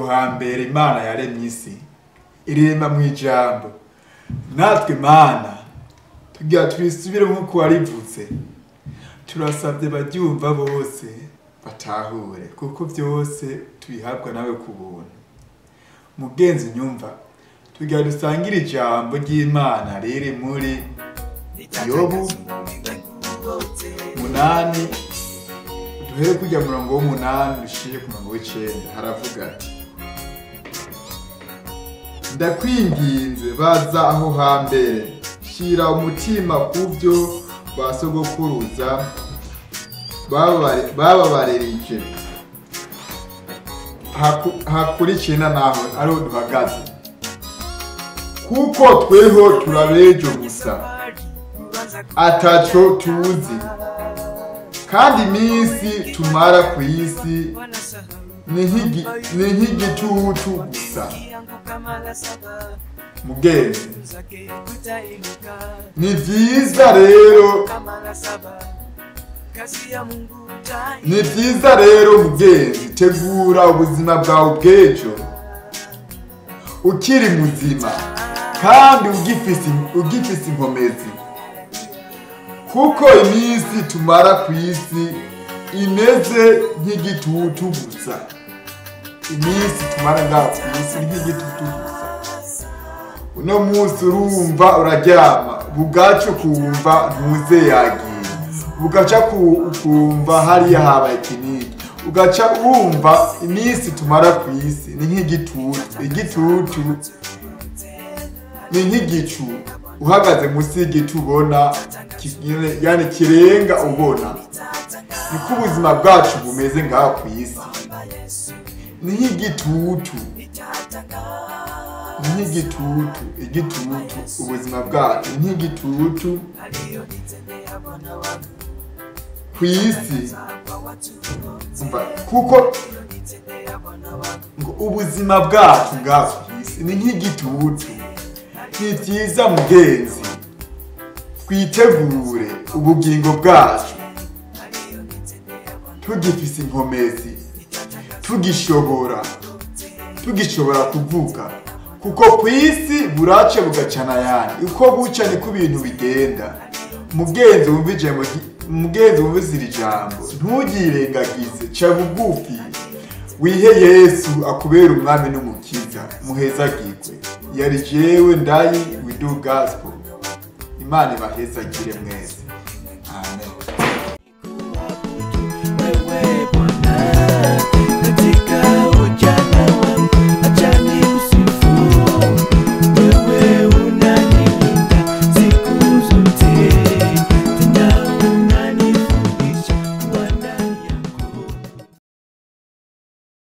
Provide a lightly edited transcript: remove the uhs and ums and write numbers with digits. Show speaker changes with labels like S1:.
S1: Aho hambere Imana yaremye isi, irema mu ijambo. Natwe Mana tugira tubisubire nk'uko warivutse. Turasabye baryumva bose batahure, kuko byose tubihabwa nawe ku buntu. Mugenzi nyumva, tugira dusangire ijambo ry'Imana riri muri Yobu 8, duhere kujya murongo w'8 dushire ku murongo w'9. Haravuga ati: ndakwinginze baza aho hambere, shira umutima kubyo basogokuruza bababarerije, hakurikina naho ariho duhagaze, kuko tweho turabejo gusa ataco tuzi, kandi iminsi tumara ku isi ni nk'igitutu gusa. Mugenzi, ni vyiza rero, ni vyiza rero mugenzi, tegura ubuzima bwawe bw'ejo ukiri muzima kandi ugifise inkomezi, kuko iminsi tumara ku isi imeze nk'igitutu gusa. Iminsi tumara ngaho ku isi nk'igitutu gusa. Uno munsi urumva uraryama, bugaca ukumva ntuze yagiye, bugaca ukumva hariya habaye kinini, ugaca wumva iminsi tumara ku isi ni nk'igitutu. Igitutu ni nk'igicu, uhagaze munsi y'igiti ubona, yani kirenga ubona. Niko ubuzima bwacu bumeze ngaha ku isi, ni nk'igitutu, ni nk'igitutu. Igitutu, ubuzima bwacu ni nk'igitutu ku isi, kuko ubuzima bwacu ngaha ku isi ni nk'igitutu. Ni vyiza mugenzi, twitegure ubugingo bwacu tugifise inkomezi, tugishobora kuvuga, kuko ku isi burace bugacana yandi, uko buca niko ibintu bigenda. Mugenzi wumvise iri jambo, ntugirengagize, ca bugufi wihe Yesu akubera umwami n'umukiza. Muhezagirwe. Yari jewe Ndayi We Do Gospel. Imana ibahezagire mwese.